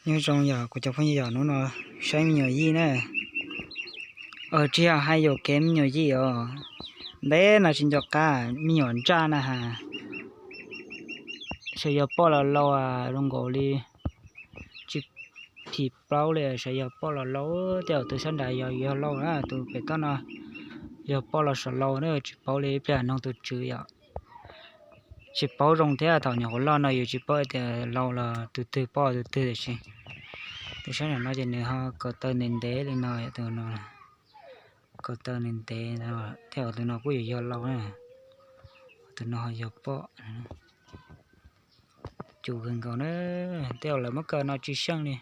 Nyob zoo yom kuv cov phooj ywg, yog hnub no saib me nyuam yij na. Tsis yog hais yuam kev me nyuam yij os, ntev no tsis nco qab me nyuam ntsaj na has. Sawv yog poj los laus zoo nkaus li tsis phim plaub li, sawv yog poj los laus, tej zaum tus sab nrad yog yog laus na, tus pem toj no yog poj los saum laus na, tsis paub li, ib pliag noog tus tswv yom. Tsis paub zoo thiab, thaum nyuam qhuav loj no yus tsis paub tias laus los tus twg poj tus twg tiam sis tus sab nram no ces nws ho kaus taw ntev ntev li no, tus no kaus taw ntev ntev, thiab tus no kuj yuav yog laus na, tus no ho yog poj. Cus kawg nkaus na, tej zaum lawv muab kaw no tsis seej li.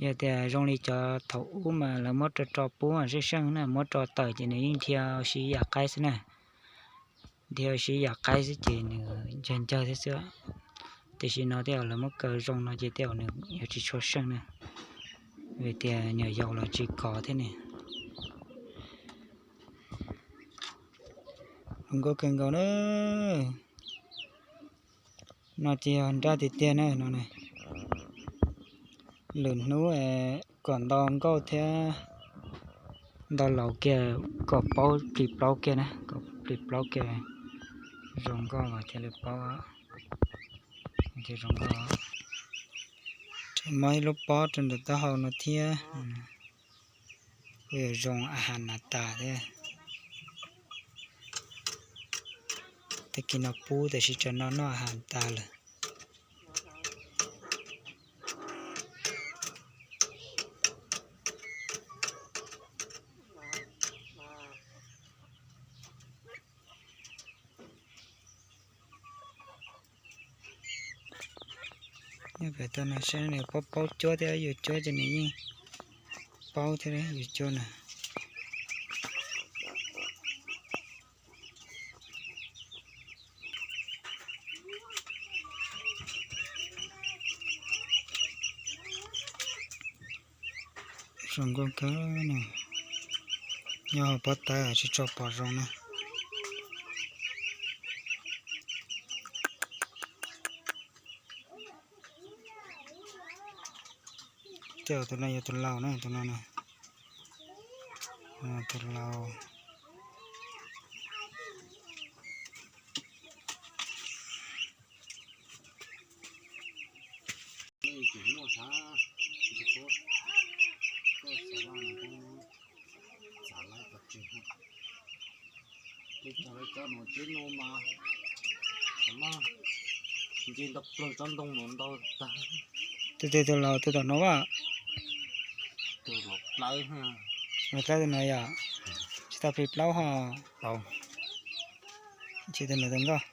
Yog tias zoo li cov thaum ub mas lawv muab tso tso pub seej seej na, muab tso tawm ces nws yeej dhia siv yam qaib xwb na. Dhia siv yam qaib xwb ces nws ncawg ncawg thiab xwb. Tiam sis no tej zaum lawv muab kaw zoo no ces tej zaum nws yuav tsis tshua seej na, vim tias nyuam yaus los tsis kov thiab ne. Zoo nkauj kawg nkaus na. No ces yog nraj tiag tiag na no. Lwm hnub kom ntau nkauj thiab ntau laus kiag, kom paub plig plaub kiag na, kom plig plaub kiag zoo nkauj mas thiaj li paub. Zoo nkauj. Muaj ib lub pob rau ntawm taub hau no thiab. Kuj yuav zoo a has nas tas thiab. Tag kis no pub tiam sis tsam no noj a has tas lawm. Pem toj no saib nws paub paub cuab thiab, yus cuab ces nws yeej paub thiab yus cuab na. Zoo nkauj kawg no. Nyob hauv pob tawb tsis tshua pom zoo na. Tej zaum tus no yog tus laus na, tus no na. Tus laus. Cov no mas nce ntau plaws tsob ntoo no ntau tag. Tus twg tus laus tus tom no a? Tus laus plawv. Laus plawv tus no yom? Tsis tau plig plaub ho. Tsis tus laus tus nkauj.